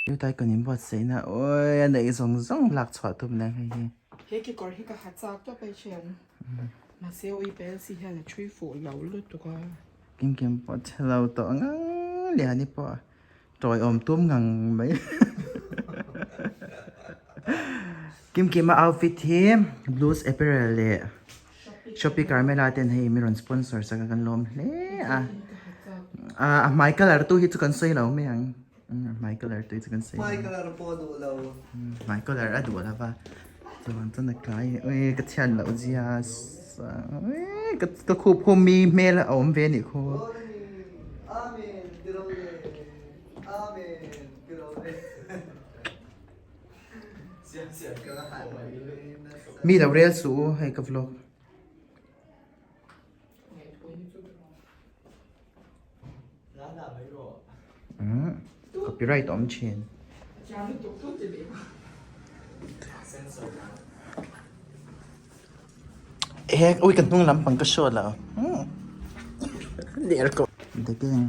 Youth Icon in buatsaihna awi a neih zawng zawng lak chhuah tum nen hei hi. He kekawr hi ka ha chak tawp a thian mahse ui pel si hian a thui fuh lo lutuk a. Kim kim pawh che lo tawh ngang liani pawh tawiawm tum ngang mai. Kim kima outfit hi Blues Apparel leh Shopee Carmela ten hei min rawn sponsor sak a kan lawm hle a. A hmai colour tu hi chu kan sawi lo mai ang. Hmai colour tu hi chu kan sawi lo. Hmai colour pawh a duh lo. Hmai colour a duh lo va. Chuan chuan a tlai ui ka chhiat loh zia ui ka khup khu mi hmel a awm ve anih khu. Amen tiro le Amen tiro le. Mi lo rel suh u hei ka vlog. Copyright awm thin. He ui ka hnung lampang ka show lo. Ler ko. The gang.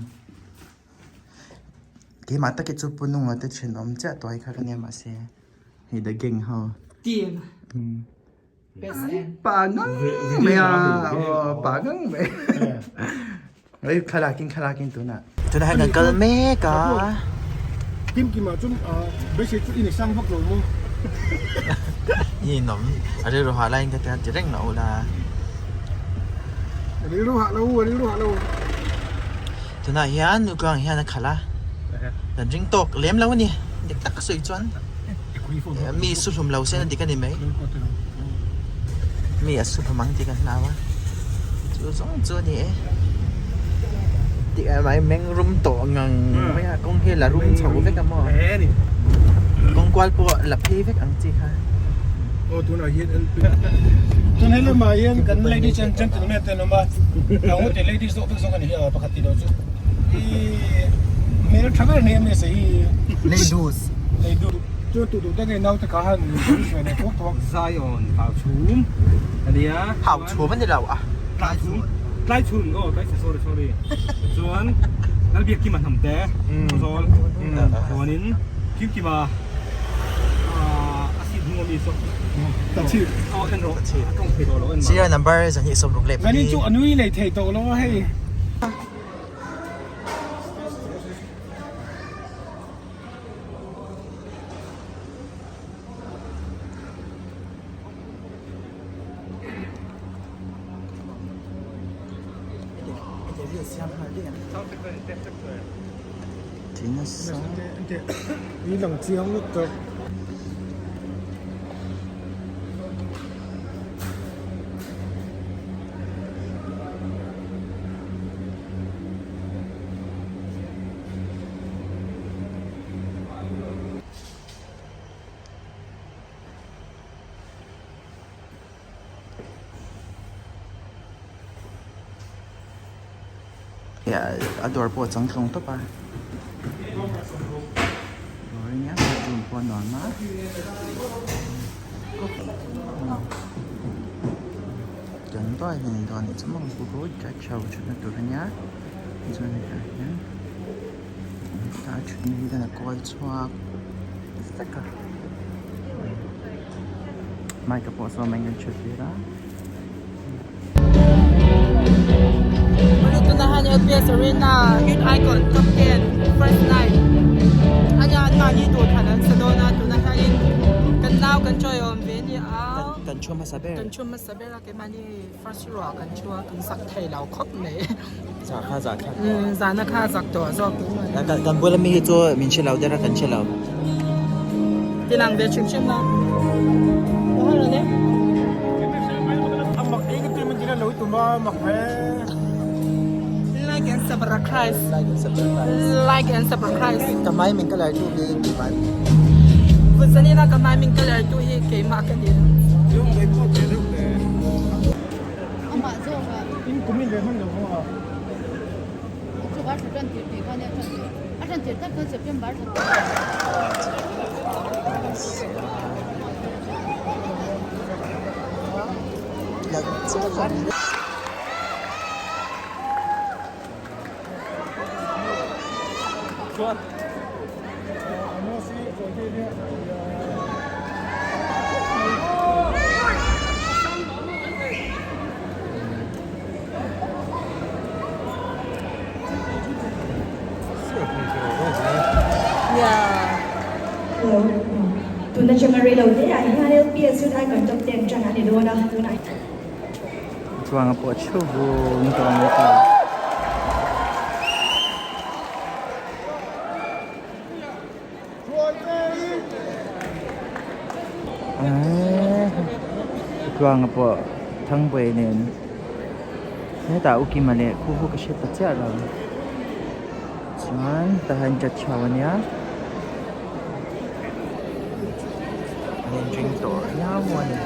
Keimah tak hi chu Pu Nunga te thenawm chiah tuai kha ka nia mahse hei the gang ho. Team. Best end. Pa ngang mai a aw pa ngang mai. Oi thlalak in thlalak in tunah. Tunah hian kan kal mek a. Kim kim ah chuan beisei chu i nei sang vak lo maw? I inawm a rilru hah laiin ka tia ti reng lo la. A rilru hah lo a rilru hah lo. Tunah hian nuklang hian a khalh a, kan ring tawk lem lo a ni, dik tak a sawi chuan mi su hlum lo sen a dik a ni mai. Mi a su hlum ang tih kan hlau a, chu zawng chu a ni e. Tih ah mai meng rum tawh ngang mai a, kawng hi la rum chho vek a maw? Kawng kual pawh la phei vek ang chi kha. Aw tunah hian an tun he lamah hian kan ladies and gentlemen te an awm a, ang ngawt e ladies zawk vek zawk a ni hi a pakhat tih loh chu i hmel tha ber nia mese hi Ladies ladies chuan tu duh tak nge naute kha han sawi leh thuak thuak. Zion hau chhum a nia. Hau chhum a ni lo a. Tlai chhum tlai chhun aw tlai chhun sorry sorry chuan Lalbiakkima hnam te Khawzawl chuanin Kimkima a seat hnung ami saw Ta chhip aw en rawh a tawng thei tawh lo en Sir number 264 Zanin chu a nui lei thei tawh lo a hei. I lang chiang lutuk. A dawr pawh a chang tlawng tawp a dawr a nia room pawh a nuam a kan dawr hi an dawr a nih chu maw thutna tur a nia chuan hetah hian. Hetah thutna hi hian a kawl chhuak vek a mic ah pawh sawn a in thut tir a. Tuna hian LPS Arena Youth Icon Top 10 First Night ania an mahni tur thlan an sa dawn a tuna hianin kan nau kan chawiawm ve a ni a Kan thu hmasa ber. Kan thu hmasa ber a keimahni first row ah kan thu a kan zak thei lo khawp mai. Zah kha zah kha. Zahna kha zak tawh zawk. Kan bula mi hi chu min hre lo der a kan hre lo. Tilang ve hrim hrim la. Mak ei ka ti min tina lo tum a mak ve. Like and subscribe. Like and subscribe. Like and subscribe. Ka mai min ka lar tu hi keimah. Vunsanina ka mai min ka lar tu hi keimah ka ni. Amah zawk a. In kum in ve hman lo kawng a. Chu a tha tan tir tih khan a tan tir. A tan tir tak khan September thla. Chuan. Tuna changa rei lo te ah hian LPS chu tlai kan top ten tan a ni dawn a tunah. Chuang a pawh cheu vung tawh ang ta. Tluang a pawh Thangbuai nen hetah Ukima leh khu khu ka hre ta chiah lo chuan tah hian chat chho ania an inring tawh viau a ni.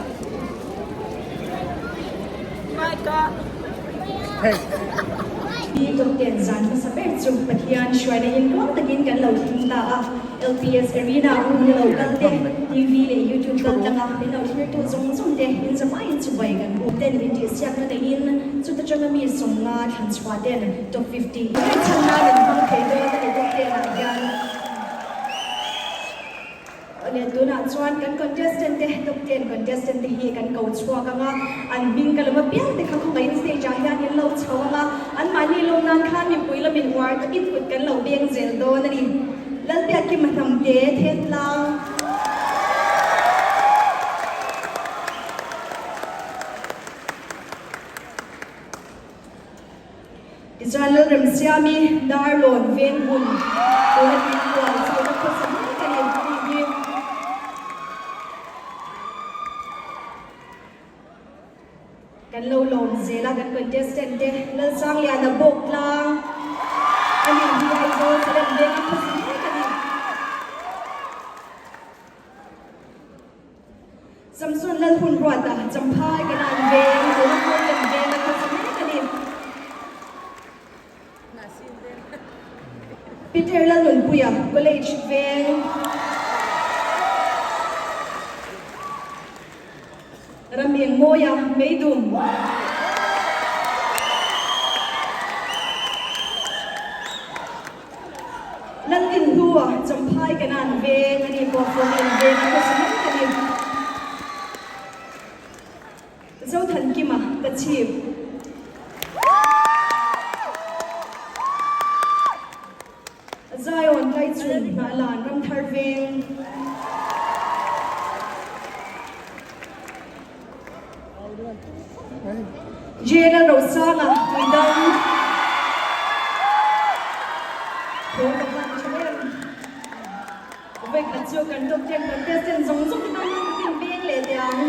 Hi Doctor zan hmasa ber chu Pathian hruaina in ruang takin kan lo thleng ta a, LPS Arena hun lo kal te, TV leh YouTube kal tlanga min lo thlirtu zawng zawng te in zamaiin chubai kan buk ten intihsiakna neiin chuta tanga mi 50 thlan chhuah ten Top 50 in chhan nan in hmang thei dawn a ni Doctor ah hian. Awle tunah chuan kan contestant te top ten contestant te hi kan ko chhuak ang a, an hming ka lam apiang te kha khawngaihin stage ah hian in lo chho ang a, anmahni lawm nan khan mipui lamin uar takin kut kan lo beng zel dawn a ni. Lalbiakkima hnamte Thentlang. Tichuan Lalremsiami Darlawn veng hun tuna tihkual chhohna khawsa mek a ni tih hi kan lo lawm zel a, kan contestant te Lalsangliana bawk tlang a nih hi Aizawl Salem venga khawsa mek a ni. Samson Lalhunruata Champhai kan an veng tuna Golden veng a khawsa mek a ni. Peter Lalnunpuia College veng. Ramiengmawia Meidum. Laltin hlua Champhai Kanan veng a ni pawh Fawnglen veng a khawsa mek a ni. Zothankima ka chhip. Zion Tlaichhun Hnahlan Ramthar veng. Jena Rosanga Tuidang Thawng ka hman tha em. Vawikhat chu kan top ten contestant zawng zawng te tan kan veng leh teh ang.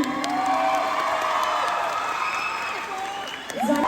Zan.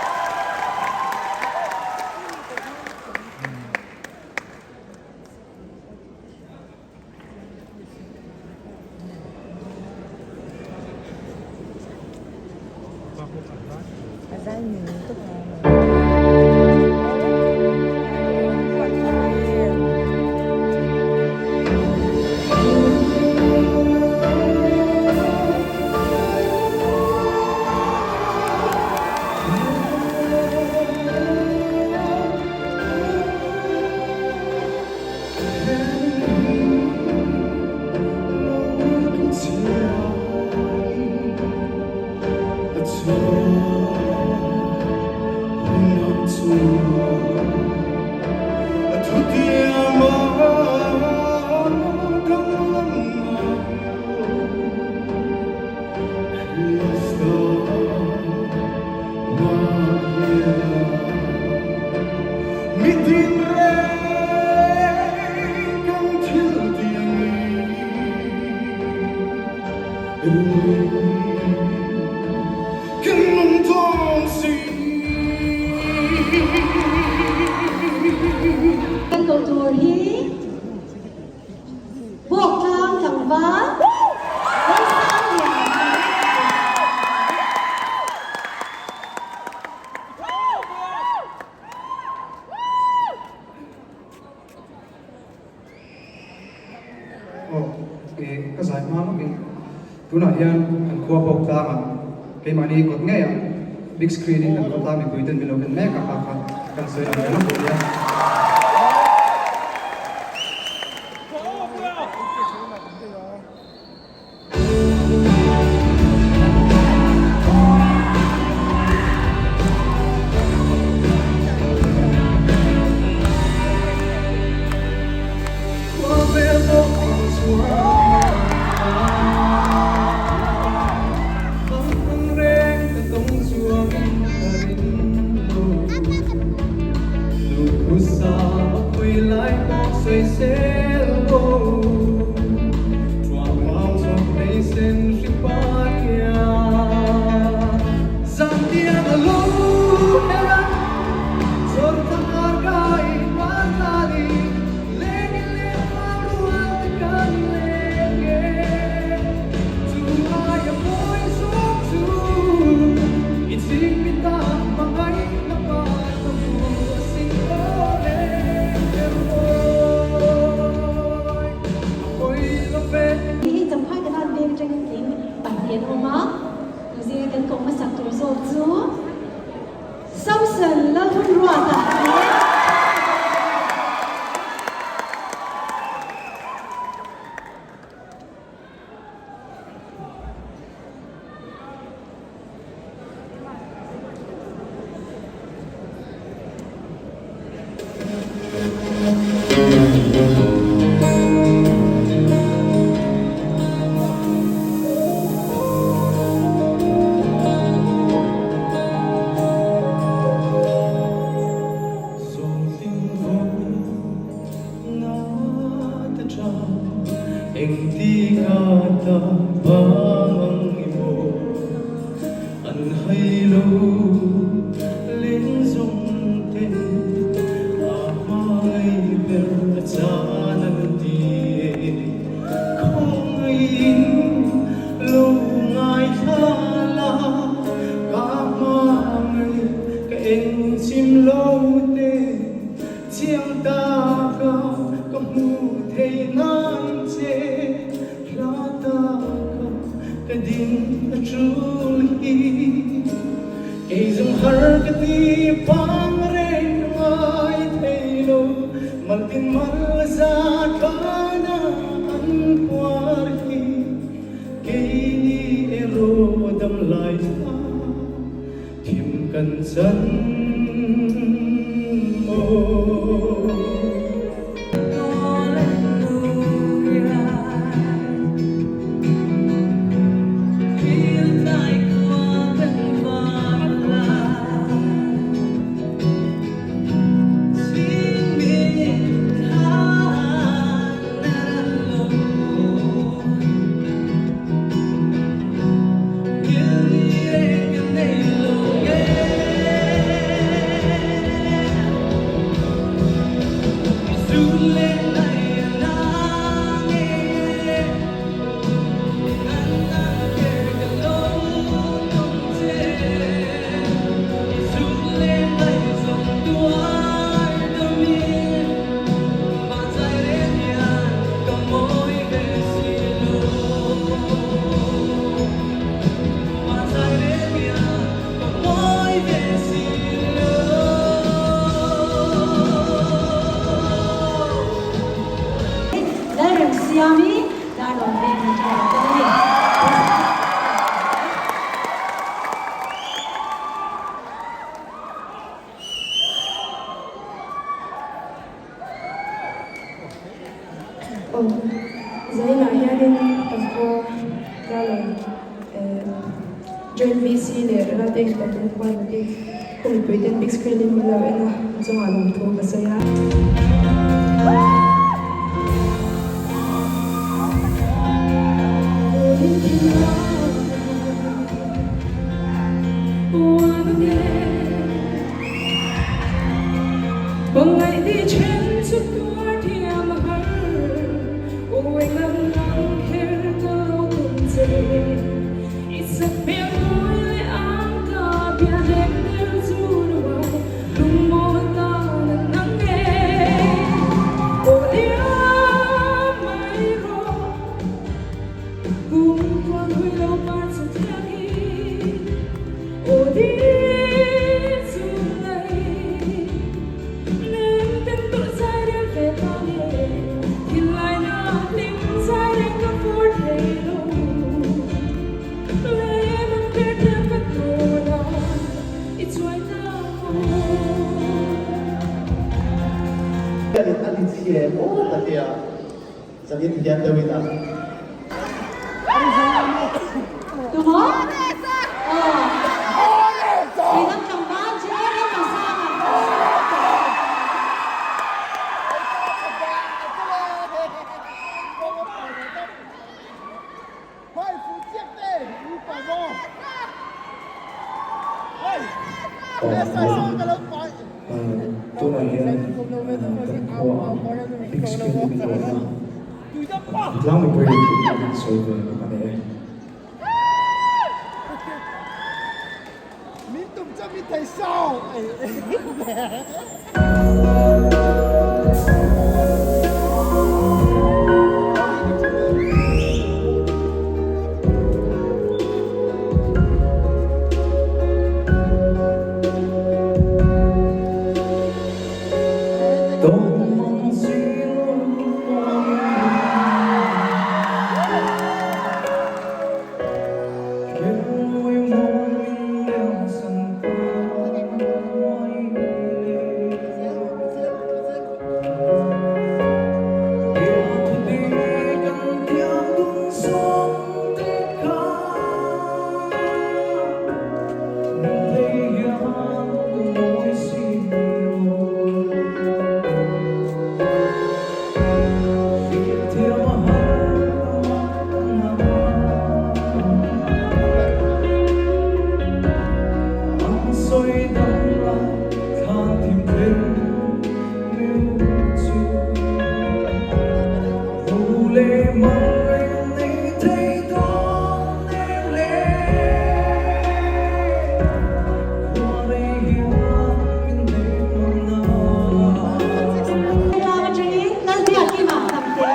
Kan ko tur hi Bawktlang tlangval Lalsang Lian a ni. Aw, e, ka zai hma lawk in tunah hian kan khua bawk tlangah keimahni kawt ngeiah big screen in kan kawt tlang mipui ten min lo en mek a kha kha kan sawi ang reng a nia. Englai pawh sawisel bo Ṭuangau zawk nei sen hri pa nia Zantiang a lo her a Chawrthang ar kai mar tali Leng in leng fang rual te kan leng e Chu aia mawi zawk chu I chhing mi ta hmangaih na pa ka hmu a sin aw le er mawi a pawi lo ve. Hei Champhai kan han veng atangin tling pahnih an awm a, tuzing kan koh hmasak tur zawk chu Samson Lalhunruata a ni e. Chiang taka ka hmu thei nan che hla taka ka ding a tul hi kei zawng har ka ti pang reng ngai thei lo maltin mal za thana an puar hi keini erawh dam lai thla Thim kan chan maw? Lalremsiami Darlawn veng atanga a tel a ni. Aw, zainah hianin kan khaw Darlawn Joint VC leh Rat Eng Patling Huan te khaw mipui ten big screen in min lo en a, a chungah lawmthu ka sawi a. Tumaw? Oh. Tuilam tlangval J. Ramosanga. Tunah hian kan khuaah big screen in min rawn a, tlang mipui leh tih kan sawi ve bawk a ni e. Tlang atangin Lalbiakima Hnamte.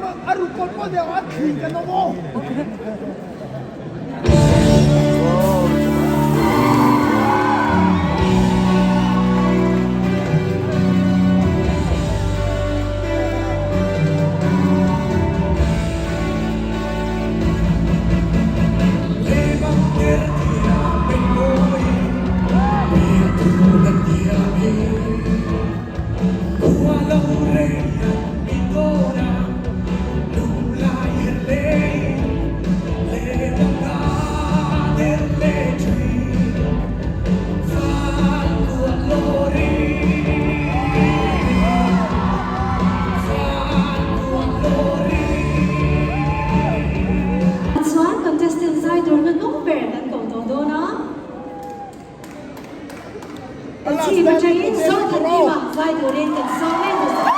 A ruk kawn pawh nia a thli kan awm aw. Chuan contestant zai tur hnuhnung ber kan koh tawh dawn a. Ka chhip atangin Zothantima zai turin kan sawm mek a.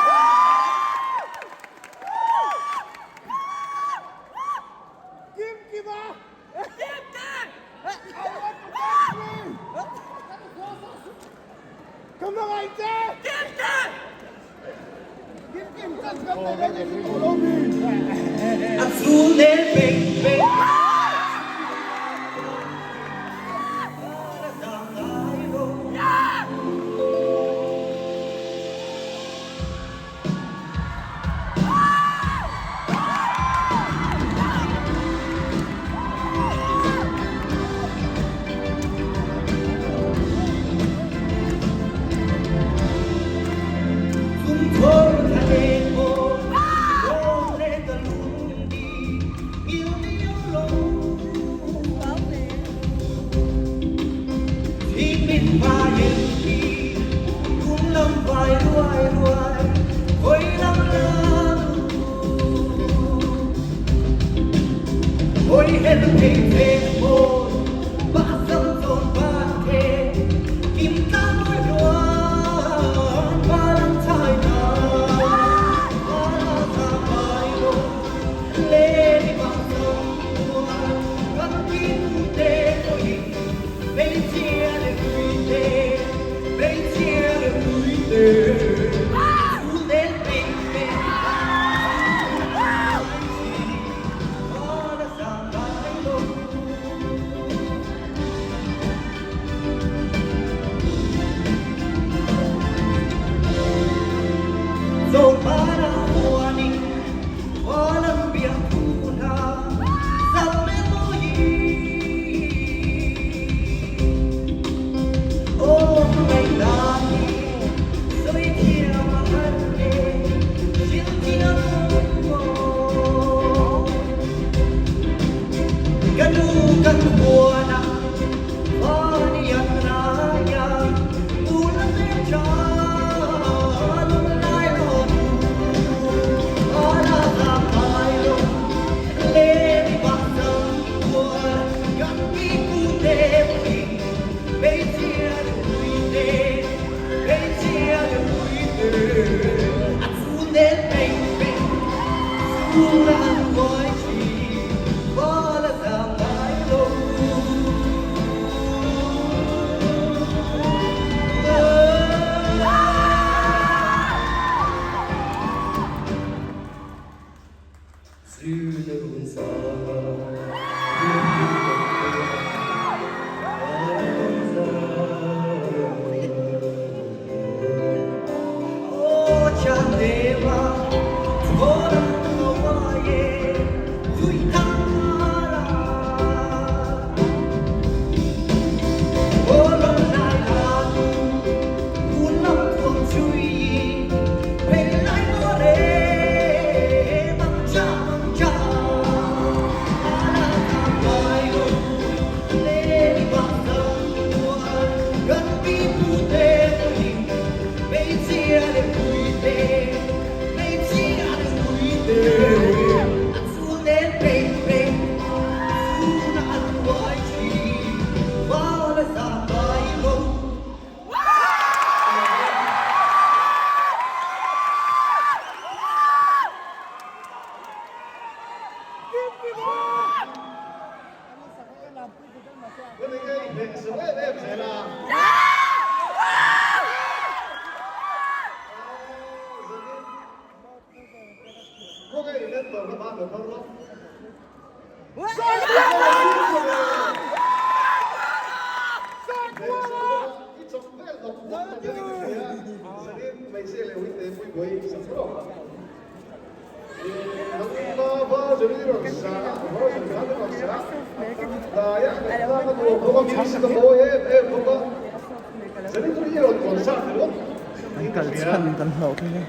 An kal chhan kan hlawh thleng e.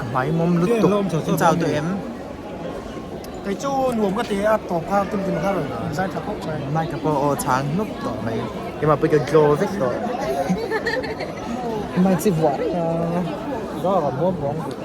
Ka hmai mawm lutuk in chau tawh em? Kei chu nuam ka ti a tawp kha kim kim kha rawn zai tha khawp mai. Mic a pawh aw chhang hnup tawh mai. Keimah pawh ka glow vek tawh. Mic chi vuah reng a. Zara muam muang duh.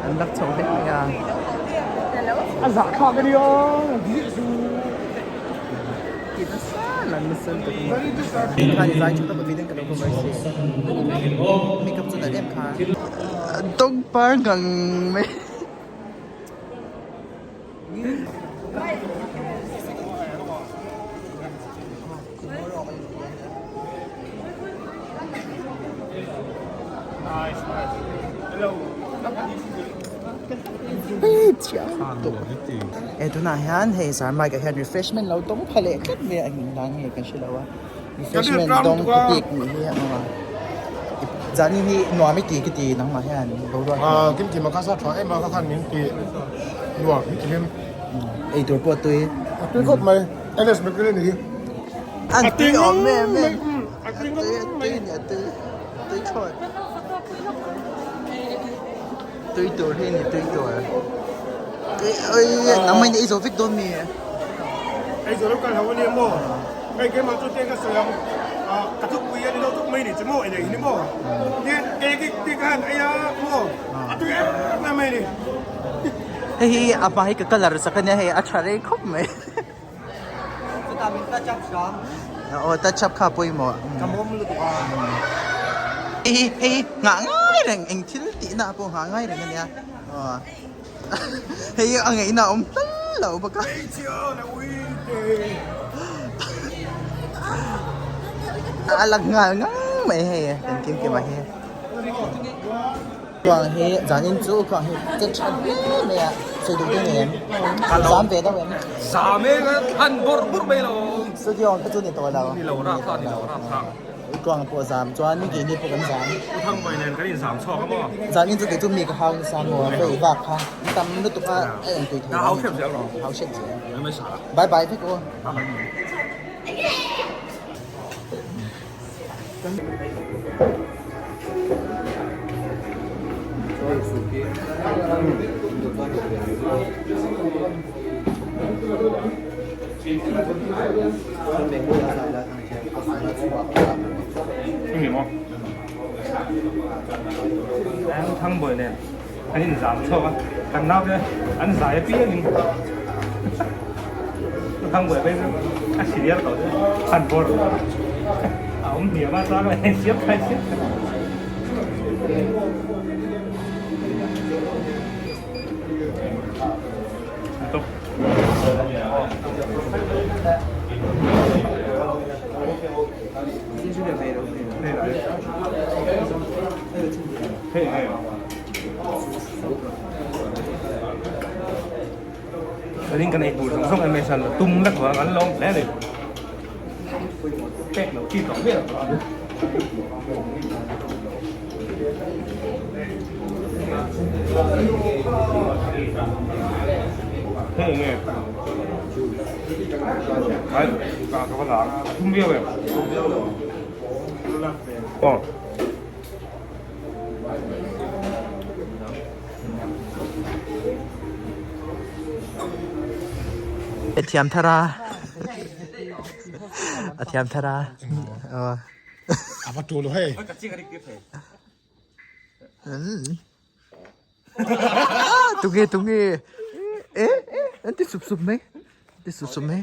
An lak chho vek mai a. A zahthlak a nia. Ti nasa lan nasa lutuk a ni. Khan i zai tha tawp a video ka lo cover si. Makeup chu nalh em kha. Dog par ngang mai. E tunah hian hei zar mic ah hian refreshment lo dawng pha leh tlat mai a eng dan nge kan hre lo a refreshment dawng pha bik nih hi a zan hi nuam i ti ka ti nangmah hian boruak hi Kimkima kha sa tha em a kha khan min ti nuam min ti hlim eitur pawh tui a tui khawp mai Alex McLean hi a tui awm em em a tui a tui a ni a tui tui thlawt tui tur hi a ni tui tur tui oi nangmah in ei zo vek dawn mi ei zo lo kal ho ania maw hei keimah chu te ka sawi ang ka thupui a ni lo thuk mai ni chu maw ei ni maw ke ke ke khan ei a maw a tui em em mai ni hei hi a hma hi ka colour sak ania hei a tha rei khawp mai. Chutah min touch up hram. Aw touch up kha pawimawh. Ka mawm lutuk a. Hei hei nghah ngai reng eng thil tihna pawh nghah ngai reng ania. Aw hei a ngaihna a awm hlal lo bawk a. A lang nghal ngang mai hei kan kim kim a hi. Khuang hi zanin chu khuang hi che tha hle mai a sawi duh te nei em zam ve deuh em zam e ka thlan bawrh bawrh mai lo studio ang kha chu ni tawh lo ni lo rap kha ni lo rap kha khuang pawh zam chuan keini pawh kan zam u thang vawi nen kan in zam chhuak a maw zanin chu kei chu mi ka hau nasa maw vei vak kha an tam lutuk a a en tui thei hau hrep zel rawh hau hrep zel bye bye vek aw Thangbawi nen an inzam chhuak a, kan naute an zai apiangin Thangbawi phei chu a senior tawh chu an bawr a awm hniam a chuan a insiam tha insiam tha. Chuanin kan eitur zawng zawng em em tum vek vang an lawm hle a ni. Pek loh chi tawh miah lo. Hei nge ai ka ka va lang thum viau em aw. A thiam thar a. A thiam thar a. A va tul hei. Tunge tunge. E e an ti sup sup mai. Ti sup sup mai.